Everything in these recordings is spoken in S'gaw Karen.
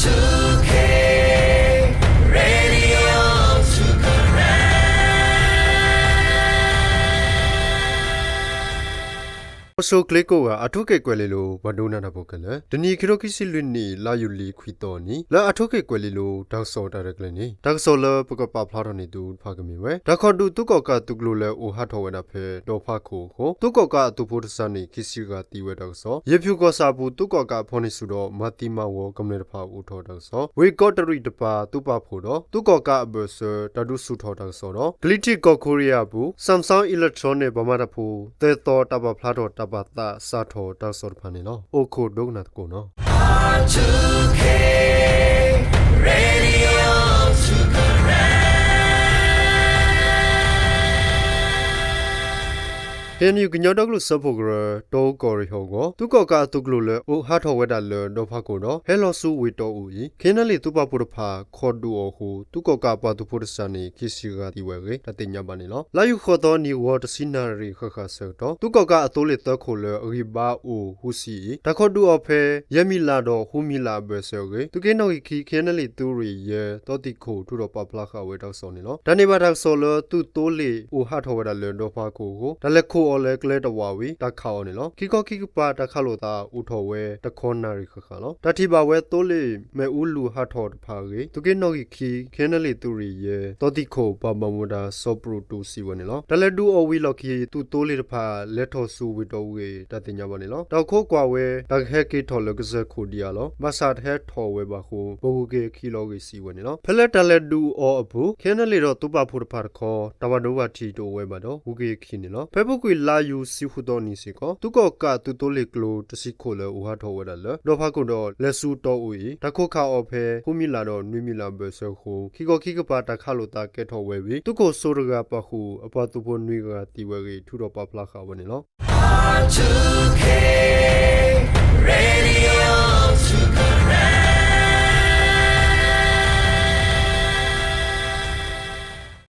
Radio ကီၢ်ဆၣ်ကျ့ကိးဂၤ အၣ်ထူခ့ၣ်ကွဲၤလ့လိၤ ပှၤဒိကနၣ်တၢ်ဖိခဲလၢာ်, တနံၤအံၤ ခံထိခံဆံလွံၢ်နံၣ် လါယူၤလံခွံသီနံၤ လၢအၣ်ထူခ့ၣ်ကွဲၤလ့လိၤ တၢ်ကစီၣ်တၢ်ရဲၣ်တၢ်ကျဲၤန့ၣ် တၢ်ကစီၣ်လၢပကပာ်ဖျါထီၣ်န့ၢ်သုတဖၣ်ကမ့ၢ်ဝဲ တၢ်ခီၣ်ဒုးသုးကီၣ်ကးသုးကျိၤလၢအိၣ်ဟးထီၣ်ဝဲဒၣ်ဖဲ ဒီဖးခိၣ်အဃိ သုးကီၣ်ကးအသုးဖိတစှၤန့ၣ် ခံဆံဂၤသံဝဲတၢ်ကစီၣ်, ယ့ၣ်ဖၠူၣ်ကီၢ်ဆၣ်အပူၤ သုးကီၣ်ကးဖီၣ်န့ၢ်ဆူၣ်ဒီး မၤသံမၤဝီကမျၢၢ်တဖၣ်အိၣ်ထီၣ်တၢ်ကစီၣ်, ဝ့ၢ်ကီးတရံးတပၤ သုးပာ်ဖှိၣ်ဒီး သုးကီၣ်ကးအဘၢၣ်စၢၤ တၢ်ဒုးဆူၣ်ထီၣ်တၢ်ကစီၣ်ဒီး ကလံၤထံးကီၢ်ခိရံယါအပူၤ Samsung Electronics ပှၤမၤတၢ်ဖိ သၢသီတၢ်ပာ်ဖျါထီၣ်တၢ်ပာ်သးစးထီၣ်တၢ်ကစီၣ်တဖၣ်န့ၣ်လီၤ. အိၣ်ခိးဒိကနၣ်သကိးနီၤ. ခ့ၣ်အဲၣ်ယူၣ် ကညီဒီကလုာ်စၢဖှိၣ်ကရၢ တီအူကီၢ်ရ့ၣ်ဟီၣ်ကဝီၤ သုးကီၣ်ကးအသုးကျိၤလၢအိၣ်ဟးထီၣ်ဝဲဒၣ်လၢဒီဖးခိၣ်ဒီး ဟဲလီၤဆူဝ့ၢ်တီအူအံၤ ခ့ၣ်အဲၣ်ယူၣ် သုးပာ်ဖှိၣ်တဖၣ် ခီၣ်ဒုးအီၤအဃိ သုးကီၣ်ကးပှၤသုးဖိတစှၤန့ၣ် ခံဆံဂၤသံဝဲအဂ့ၢ် တၢ်သ့ၣ်ညါဘၣ်န့ၣ်လီၤ. လါယူၤဃိးသီနံၤ ဂီၤတဆံနၣ်ရံၣ်ဃၣ်ဃၣ်အဆၢကတီၢ် သုးကီၣ်ကးအသိလ့ၣ်သၢခိၣ်လၢအဂံၢ်ဘါအိၣ်ဃုဆံအံၤ တၢ်ခီၣ်ဒုးအီၤဖဲ ယဲၢ်မံၤလးဒီးဃုမံၤလးအဘၢၣ်စၢၤအဂ့ၢ် သုးက့နီၣ်ဂံၢ်ခံ ခ့ၣ်အဲၣ်ယူၣ် သုးရ့ၣ်ယဲၢ် သီသံၣ်ခိၣ် ထုးထီၣ်ပာ်ဖျါဃာ်ဝဲတၢ်ကစီၣ်န့ၣ်လီၤ. တၢ်န့ၢ်ဘၣ်တၢ်ကစီၣ်လၢ သုးသိလ့ၣ်အိၣ်ဟးထီၣ်ဝဲဒၣ်လၢဒီဖးခိၣ်အဃိ တၢ်လဲၤခိးအီၤလၢကျဲတဝးဝံၤ တၢ်ခးအီၤန့ၣ်လီၤ. ခံခီခံကပၤတၢ်ခးလိာ်သးအိၣ်ထီၣ်ဝဲတခီနၣ်ရံၣ်ဃၣ်ဃၣ်လီၤ. တၢ်ထံၣ်ဘၣ်ဝဲသိလ့ၣ်မ့ၣ်အူလူၤဟးထီၣ်တဖၣ်အဂ့ၢ် သုးက့နီၣ်ဂံၢ်ခံ ခ့ၣ်အဲၣ်ယူၣ် သုးရ့ၣ်ယဲၢ် သီသံၣ်ခိၣ် ပှၤဘၣ်မူဘၣ်ဒါ စီၤပရူးတူး စံးဝဲန့ၣ်လီၤ. တၢ်လဲၤဒုးအီၤဝံၤလီၢ်ခံ သုးသိလ့ၣ်တဖၣ် လဲၤထီၣ်ဆူဝ့ၢ်တီအူအဂ့ၢ် တၢ်သ့ၣ်ညါဘၣ်န့ၣ်လီၤ. တၢ်အိၣ်ခိးကွၢ်ဝဲ တၢ်ကဟဲက့ၤထီၣ်လၢကစၢၢ်ခိၣ်ဒံးအါလီၤ. ဘၣ်ဆၣ်တဟဲထီၣ်ဝဲဘၣ်အဃိ ပဂုၤက့ၤအခံလီၤအဂ့ၢ် စံးဝဲန့ၣ်လီၤ. ဖဲလၢတၢ်လဲၤဒုးအီၤအပူၤ ခ့ၣ်အဲၣ်ယူၣ် ဒီးသုးပာ်ဖှိၣ်တဖၣ်တခီ တၢ်ဘၣ်ဒိဘၣ်ထံးတအိၣ်ဝဲဘၣ်ဒီး ဂုၤက့ၤအခံန့ၣ်လီၤ. ဖဲအပူၤကွံာ်လါယူၤဆံဃုသီနံၤစ့ၢ်ကီး သုးကီၣ်ကးသုးသိလ့ၣ်ကျိတဆံခိၣ်လၢအိၣ်ဟးထီၣ်ဝဲဒၣ်လၢ ဒီဖးခိၣ်ဒီး လဲၤဆူတီအူအံၤ တၢ်ခိးခးအီၤဖဲ ဃုမံၤလးဒီးနွံမံၤလးအဘၢၣ်စၢၤအဃိ ခံခီခံကပၤတၢ်ခးလိာ်သးကဲထီၣ်ဝဲဝံၤ သုးခိၣ်စိတဂၤပာ်ဃုာ် အပှၤသုးဖိနွံဂၤသံဝဲအဂ့ၢ် ထုးထီၣ်ပာ်ဖျါဃာ်ဝဲန့ၣ်လီၤ.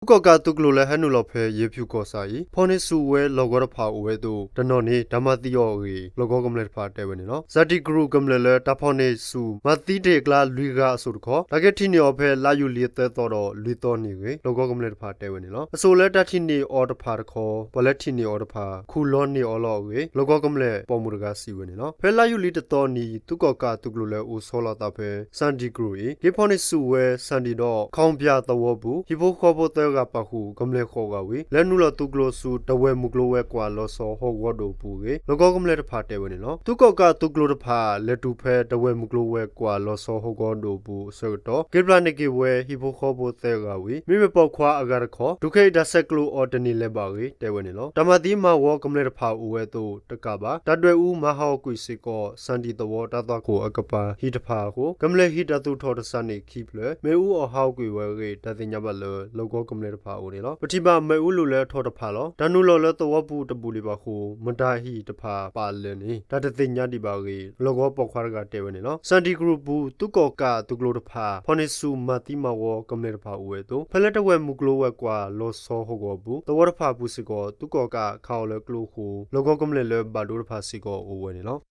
သုးကီၣ်ကးသုးကျိၤလၢဟဲနုာ်လီၤဖဲ ယ့ၣ်ဖၠူၣ်ကီၢ်ဆၣ်အံၤ ဖီၣ်န့ၢ်ဆူၣ်ဝဲလီၢ်ကဝီၤတဖၣ်အိၣ်ဝဲအသိး တနီၤန့ၣ် တၢ်မၤသံအီၤအဂ့ၢ် လီၢ်ကဝီၤကမျၢၢ်တဖၣ်တဲဝဲန့ၣ်လီၤ. စၣ်ဒံၣ်ကရူၢ်ကမျၢၢ်လၢ တၢ်ဖီၣ်န့ၢ်ဆူၣ်မၤသံတ့ၢ်အကျါ လွံၢ်ဂၤအစိၣ်တခီ တၢ်က့ၤထံၣ်န့ၢ်အီၤဖဲ လါယူၤလံသၢသီဒီးလွံၢ်သီနံၤအဂ့ၢ် လီၢ်ကဝီၤကမျၢၢ်တဖၣ်တဲဝဲန့ၣ်လီၤ. အစိၣ်လၢတၢ်ထံၣ်န့ၢ်အီၤတဖၣ်တခီ ပှၤလၢထံၣ်န့ၢ်အီၤတဖၣ် ခူၣ်လီၤန့ၢ်အီၤလီၤအဂ့ၢ် လီၢ်ကဝီၤကမျၢၢ်ပိာ်မုၣ်တဂၤစံးဝဲန့ၣ်လီၤ. ဖဲလါယူၤလံတသီနံၤ သုးကီၣ်ကးသုးကျိၤလၢအိၣ်ဆီလီၤအသးဖဲ စၣ်ဒံၣ်ကရူၢ်အံၤ က့ၤဖီၣ်န့ၢ်ဆူၣ်ဝဲ စၣ်ဒံၣ်ဒီး ခီၣ်ပၠၣ်သဝီပူၤ ဟံၣ်ဖိဃီဖိသၢဂၤပာ်ဃုာ် ကမျၢၢ်ဃိးဂၤဝံၤ လဲၤနုာ်လီၤသုးကျိၤဆူ တဝဲၢ်မုၢ်ကျိၤဝဲၤကွာ်လီၤဆီဟီၣ်ကဝီၤဒိၣ်အပူၤအဂ့ၢ် လီၢ်ကဝီၤကမျၢၢ်တဖၣ်တဲဝဲန့ၣ်လီၤ. သုးကီၣ်ကးသုးကျိၤတဖၣ် လဲၤတုၤဖဲ တဝဲၢ်မုၢ်ကျိၤဝဲၤကွာ်လီၤဆီဟီၣ်ကဝီၤဒိၣ်အပူၤအဆၢကတီၢ် က့ၤပျၢ်န့ၢ်က့ၤဝဲ ဟံၣ်ဖိဃီဖိသၢဂၤဝံၤ မ့မ့ၢ်ပိာ်ခွါအဂၤတခီ တုၤခဲအံၤတၢ်ဆဲးကျိးအီၤတန့ၢ်လၢၤဘၣ်အဂ့ၢ် တဲဝဲန့ၣ်လီၤ. တၢ်မၤသံမၤဝီကမျၢၢ်တဖၣ်အိၣ်ဝဲအသိးတကးဘၣ် တၢ်ဒွဲၣ်အူမၤဟးဂီၤကွံာ်စ့ၢ်ကီး စၣ်ဒံၣ်သဝီတၢ်သွၣ်ခိၣ်အကပၤဟံၣ်တဖၣ်အဃိ ကမျၢၢ်ဟံၣ်တၢ်သူၣ်ထီၣ်တစှၤန့ၣ်ခံဖျၢၣ် မ့ၣ်အူအီၣ်ဟးဂီၤကွံာ်ဝဲအဂ့ၢ် တၢ်သ့ၣ်ညါဘၣ်လၢ လီၢ်ကဝီၤကမျၢၢ်တဖၣ်အအိၣ်န့ၣ်လီၤ. ပထံၣ်ဘၣ်မ့ၣ်အူလူၤလၢထီၣ်တဖၣ်လီၤ. တၢ်နုာ်လီၤလၢသဝီပူၤတဘူးဒံးဘၣ်အဃိ မတၤဟံၣ်တဖၣ်ပာ်လၢာ်န့ၣ် တၢ်တသ့ၣ်ညါဒံးဘၣ်အဂ့ၢ် လီၢ်ကဝီၤပိာ်ခွါတဂၤတဲဝဲန့ၣ်လီၤ. စၣ်ဒံၣ်ကရူၢ်ပူၤ သုးကီၣ်ကးသုးကျိၤတဖၣ် ဖီၣ်န့ၢ်ဆူၣ်မၤသံမၤဝီကမျၢၢ်တဖၣ်အိၣ်ဝဲအသိး ဖဲလၢတဝဲၢ်မုၢ်ကျိၤဝဲၤကွာ်လီၤဆီဟီၣ်ကဝီၤအပူၤ သဝီတဖၣ်အပူၤစ့ၢ်ကီး သုးကီၣ်ကးခးအီၤလၢကျိအဃိ လီၢ်ကဝီၤကမျၢၢ်လၢဘၣ်ဒိတဖၣ်စ့ၢ်ကီးအိၣ်ဝဲန့ၣ်လီၤ.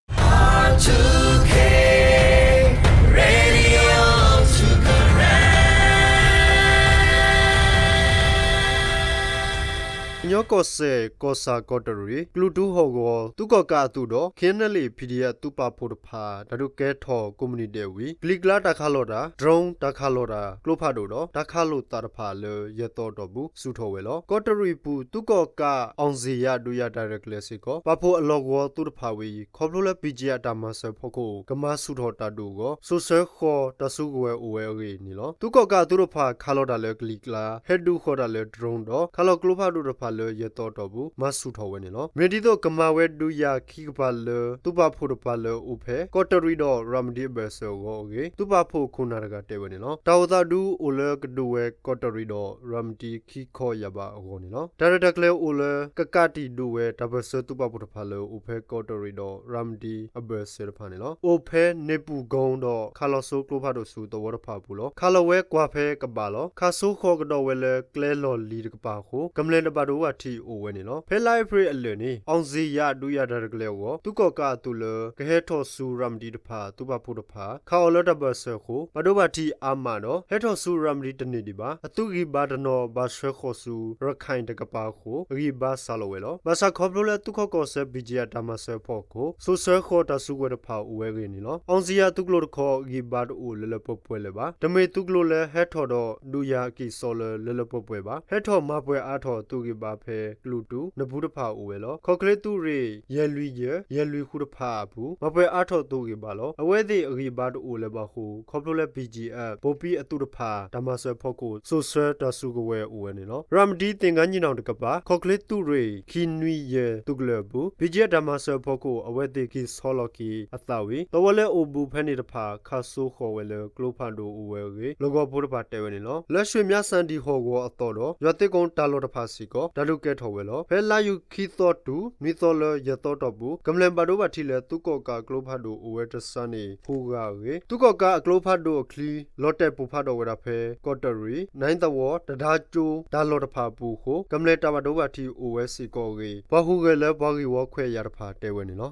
ကညီကီၢ်စဲၣ် ကီၢ်ဆၣ်ကီးတရံး ကျူတူဟီၣ်ကဝီၤ သုးကီၣ်ကးအသုးဒီး ခ့ၣ်အဲၣ်ယူၣ် ပီၣ်ဒီအက်ဖ် သုးပာ်ဖှိၣ်တဖၣ် တၢ်ဒုးကဲထီၣ်ကိးမုၢ်နံၤဒဲးဝံၤ ကလံၤကျါတၢ်ခးလီၤတၢ် drone တၢ်ခးလီၤတၢ် ကျိဖးဒိၣ်ဒီး တၢ်ခးလိာ်သးတဖၣ်လၢယဲၢ်သီအတီၢ်ပူၤ ဆူၣ်ထီၣ်ဝဲလီၤ. ကီးတရံးပူၤ သုးကီၣ်ကး အောင်ဇေယျ ဒုးယၤတၢ်ရဲၣ်တၢ်ကျဲၤစ့ၢ်ကီး ပာ်ဖှိၣ်အလီၢ်ကဝီၤသုးတဖၣ်ဝံၤ ခီဖျိလၢ ပီၣ်ကၠံၣ်အတၢ်မၤစၢၤဖီခိၣ် ကမၤဆူၣ်ထီၣ်တၢ်ဒုးအဂီၢ် စိၤဆၢဃီၤတၢ်စုကဝဲၤအိၣ်ဝဲအဂ့ၢ်န့ၣ်လီၤ. သုးကီၣ်ကးအသုးတဖၣ် ခးလီၤတၢ်လၢကလံၤကျါ ဟဲဒုးဃီၤတၢ်လၢ drone ဒီး ခးလီၤကျိဖးဒိၣ်တဖၣ်လၢယဲၢ်သီအတီၢ်ပူၤ မၤဆူၣ်ထီၣ်ဝဲန့ၣ်လီၤ. မ့ၢ်ဒ်သိးကမၤဝဲဒုးယၤခံကပၤလၢ သုးပာ်ဖှိၣ်တဖၣ်လၢအိၣ်ဖဲ ကီးတရံးဒီး ရၤမတံအဘၢၣ်စၢၤအဂီၢ်အဂ့ၢ် သုးပာ်ဖှိၣ်ခိၣ်နၢ်တဂၤတဲဝဲန့ၣ်လီၤ. တၢ်အိၣ်သးဒုးအိၣ်လၢကဒုးဝဲကီးတရံးဒီး ရၤမတံခံခီယၢ်ဘးအဂီၢ်န့ၣ်လီၤ. တၢ်ရဲၣ်တၢ်ကျဲၤအိၣ်လၢ ကကးတံာ်ဒုးဝဲတၢ်ပၢၢ်ဆၢသုးပာ်ဖှိၣ်တဖၣ်လၢအိၣ်ဖဲကီးတရံးဒီး ရၤမတံအဘၢၣ်စၢၤတဖၣ်န့ၣ်လီၤ. အိၣ်ဖဲန့ၣ်ပူၤကီဒီး ခးလီၤစိကျိဖးဒိၣ်ဆူသဝီတဖၣ်အပူၤလီၤ. ခးလီၤဝဲကွၢ်ဖဲကဘၣ်လီၤ. ခးစိဃီၤကဒီးဝဲလၢကျဲလီၢ်လံၤတကပၤအဃိ ကမျၢၢ်တဘၣ်ဒိဘၣ်ထံး ဘၣ်ဒိဘၣ်ထံးအိၣ်ဝဲန့ၣ်လီၤ. ဖဲလါအ့ဖြ့ၣ်အလၢာ်န့ၣ် အောင်ဇေယျ ဒုးယၤတၢ်တကလဲၤအဂီၢ် သုးကီၣ်ကးအသုးလၢ ကဟဲထီၣ်ဆူရၤမတံတဖၣ် သုးပာ်ဖှိၣ်တဖၣ် ခးအီၤလၢတၢ်ဘၢၣ်စၢၤအဃိ ဘၣ်ဒိဘၣ်ထံးအါမးဒီး ဟဲထီၣ်ဆူရၤမတံတန့ၢ်ဒံးဘၣ်. အသုးဂံၢ်ဘါတနီၤ ဘၣ်ဆှၢဃီၤဆူ ရခၢၣ်တကပၤအဃိ အဂံၢ်ဘါစှၤလီၤဝဲလီၤ. ဘၣ်ဆၣ်ခီဖျိလၢသုးခီၣ်ကီၢ်စဲၣ် ဘီကၠံအတၢ်မၤစၢၤအဖီခိၣ် စိာ်ဆှၢဃီၤတၢ်စုကဝဲၤတဖၣ်အိၣ်ဝဲအဂ့ၢ်န့ၣ်လီၤ.အောင်ဇေယျ သုးကျိၤတခီ ဂံၢ်ဘါတအိၣ်လၢလၢပှဲၤပှဲၤလၢၤဘၣ်. တမ့ၢ်သုးကျိၤလၢဟဲထီၣ်ဒီး ဒုးယၤက့ၤစီလၢလၢပှဲၤပှဲၤဘၣ်. ဟဲထီၣ်မၤပှဲၤအါထီၣ်သုးဂံၢ်ဘါဖဲ ကၠူၣ်တူၣ် နဘူးတဖၣ်အိၣ်ဝဲလီၤ. ခီၣ်ချ့သုးရ့ၣ် ယဲၢ်လွံၢ်ယဲၢ် ယဲၢ်လွံၢ်ဃုတဖၣ်အပူၤ မၤပှဲၤအါထီၣ်သုးဂံၢ်ဘါလီၤ. အဝဲသ့ၣ်အဂံၢ်ဘါတအိၣ်လၢၤဘၣ်အဃိ ခီဖျိလၢ ဘီကၠံအ ဘိပံအသုးတဖၣ် တၢ်မၤစၢၤအဖီခိၣ် စိာ်ဆှၢတၢ်စုကဝဲၤအိၣ်ဝဲန့ၣ်လီၤ. ရၤမတံ သ့ၣ်ငါနံၣ်နီၣ်တကပၤ ခီၣ်ချ့သုးရ့ၣ် ခံနွံယဲၢ် သုးကလၢၤအပူၤ ဘီကၠံအတၢ်မၤစၢၤအဖီခိၣ် အဝဲသ့ၣ်က့ၤဆီလီၤက့ၤအသးဝံၤ သဝီလၢအိၣ်ဘူးဖဲန့ၣ်တဖၣ် ခးစိဃီၤဝဲလၢကျိဖးဒိၣ်အိၣ်ဝဲအဂ့ၢ် လီၢ်ကဝီၤဖိတဖၣ်တဲဝဲန့ၣ်လီၤ. လၢ ရွှေမင်းစံ ဒံၣ်ဟီၣ်ကဝီၤအသီဒီး ယွၤသ့ၣ်ကိတၢ်လီၢ်တဖၣ်စ့ၢ်ကီး တၢ်ဒုးကဲထီၣ်ဝဲလီၤ. ဖဲလါယူၤခံသီတုၤ နွံသီလၢယဲၢ်သီတီၢ်ပူၤ ကမျၢၢ်ဘၣ်ဒိဘၣ်ထံးလၢ သုးကီၣ်ကးအကျိဖးဒိၣ်အိၣ်ဝဲတစှၤန့ၣ် ဟူးဂဲၤအဂ့ၢ် သုးကီၣ်ကးအကျိဖးဒိၣ်အချံ လီၤတဲာ်ပိၢ်ဖးဒိၣ်ဝဲဒၣ်ဖဲ ကီးတရံး နၢ်သဝီ တဒါကၠိ တၢ်လီၢ်တဖၣ်အပူၤအဃိ ကမျၢၢ်တၢ်ဘၣ်ဒိဘၣ်ထံးအိၣ်ဝဲစ့ၢ်ကီးအဂ့ၢ် ပှၤဟူးဂဲၤလၢပှၤဂ့ၢ်ဝီခွဲးယာ်တဖၣ်တဲဝဲန့ၣ်လီၤ.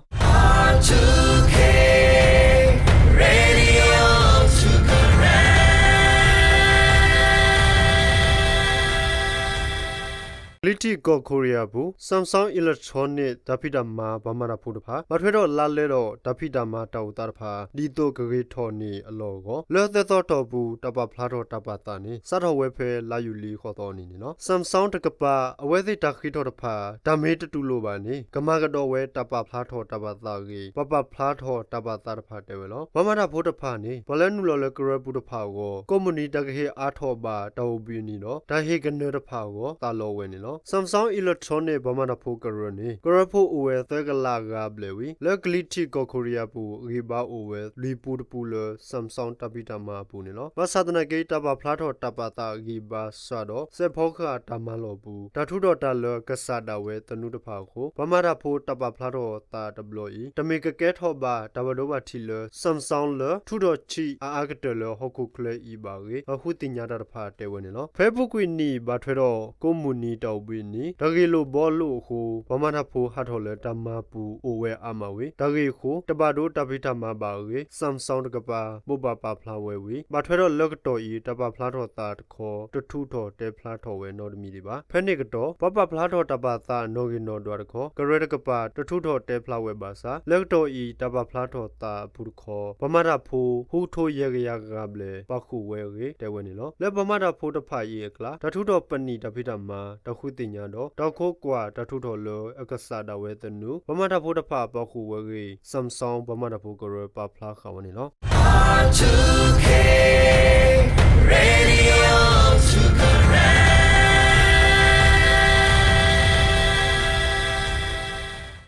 ကလံၤထံးကီၢ်ခိရံယါပူၤ Samsung Electronics တၢ်ဖံးတၢ်မၤပှၤမၤတၢ်ဖိတဖၣ် ဘၣ်ထွဲဒီးလါလဲဒီးတၢ်ဖံးတၢ်မၤတၢ်အိၣ်သးတဖၣ် ဒ်သိးကဂ့ၤထီၣ်န့ၢ်အလီၢ်အဂီၢ် လၢသၢသီတီၢ်ပူၤ တၢ်ပာ်ဖျါထီၣ်တၢ်ပာ်သးန့ၣ် စးထီၣ်ဝဲဖဲလါယူၤလံဃိးသီအနံၤန့ၣ်လီၤ. Samsung တကပၤ အဝဲသ့ၣ်တၢ်ဃ့ထီၣ်တဖၣ် တၢ်မ့ၢ်တတူၢ်လိာ်ဘၣ်န့ၣ် ကမၤကဒီးဝဲတၢ်ပာ်ဖျါထီၣ်တၢ်ပာ်သးအဂ့ၢ် ပှၤပာ်ဖျါထီၣ်တၢ်ပာ်သးတဖၣ်တဲဝဲလီၤ. ပှၤမၤတၢ်ဖိတဖၣ်န့ၣ် ပှၤလၢနုာ်လီၤလၢကရၢပူၤတဖၣ်အဂီၢ် ကိးမုၢ်နံၤတၢ်ကဟ့ၣ်အါထီၣ်ဘၣ်တၢ်အိၣ်ဘှံးအနံၤဒီး တၢ်ဟ့ၣ်ကနၢၤတဖၣ်အဂီၢ် သးလီဝဲန့ၣ်လီၤ. Samsung Electronics ပှၤမၤတၢ်ဖိကရၢန့ၣ် ကရၢဖိအိၣ်ဝဲသၢကလးဂၤဘျဲၣ်ဝံၤ လၢကလံၤထံးကီၢ်ခိရံယါပူၤ အဂံၢ်ဘါအိၣ်ဝဲလွံၢ်ပူတပူလၢ Samsung တၢ်ဖံးတၢ်မၤအပူၤန့ၣ်လီၤ. ဘၣ်ဆၣ်သနာ်က့ တၢ်ပာ်ဖျါထီၣ်တၢ်ပာ်သးအဂံၢ်ဘါစှၤဒီး စဲးဖီကဟၣ်တၢ်မၤလီၢ်ပူၤ တၢ်ထူးထီၣ်တၢ်လၢကစၢ်ဒၣ်ဝဲသနူတဖၣ်အဃိ ပှၤမၤတၢ်ဖိတၢ်ပာ်ဖျါထီၣ်သးတဘျီအံၤ တမ့ၢ်ကကဲထီၣ်ဘၣ်တၢ်ဘၣ်ဒိဘၣ်ထံးလၢ Samsung လၢထူးထီၣ်ဆံးအါအါကတၢၢ်လၢဟီၣ်ခိၣ်ချၢအံၤဘၣ်အဂ့ၢ် ပှၤဃုသ့ၣ်ညါတၢ်တဖၣ်တဲဝဲန့ၣ်လီၤ. ဖဲအပူၤကွံာ်နံၣ် ဘၣ်ထွဲဒီးကိးမုၢ်နံၤတၢ်အိၣ်ဘှံးအနံၤ တၢ်ဂ့ၢ်လိာ်ဘှီလိာ်အဃိ ပှၤမၤတၢ်ဖိဟးထီၣ်လၢတၢ်မၤပူၤအိၣ်ဝဲအါမးဝံၤ တၢ်ဂ့ၢ်အဃိ တဘၣ်ဒိတၢ်ဖံးတၢ်မၤဘၣ်အဂ့ၢ် Samsung တကပၤ ဘိးဘၣ်ပာ်ဖျါဝဲဝံၤ ဘၣ်ထွဲဒီးလၢကတီၢ်အံၤ တၢ်ပာ်ဖျါထီၣ်သးတခီ တထူးထီၣ်တဲဖျါထီၣ်ဝဲနီတမံၤဒံးဘၣ်. ဖဲန့ၣ်ကတီၢ် ပှၤပာ်ဖျါထီၣ်တၢ်ပာ်သးနီၣ်ဂံၢ်နီၣ်ဒွးတခီ ကရၢတကပၤ တထူးထီၣ်တဲဖျါဝဲဘၣ်ဆၣ် လၢကတီၢ်အံၤ တၢ်ပာ်ဖျါထီၣ်သးအပူၤတခီ ပှၤမၤတၢ်ဖိ ဃုကထိယဲၢ်ကယၤဂၤဘျဲၣ် ပာ်ဃုာ်ဝဲအဂ့ၢ် တဲဝဲန့ၣ်လီၤ. လၢပှၤမၤတၢ်ဖိတဖၣ်အံၤအကျါ တၢ်ထူးထီၣ်ပနံာ်တၢ်ဖံးတၢ်မၤ တၢ်ဃုသ့ၣ်ညါဒီး တၢ်ခိးကွၢ်တၢ်ထူးထီၣ်လၢအကစၢ်ဒၣ်ဝဲသနူ ပှၤမၤတၢ်ဖိတဖၣ်ပာ်ဃုာ်ဝဲအဂ့ၢ် Samsung ပှၤမၤတၢ်ဖိကရၢပာ်ဖျါဃာ်ဝဲန့ၣ်လီၤ.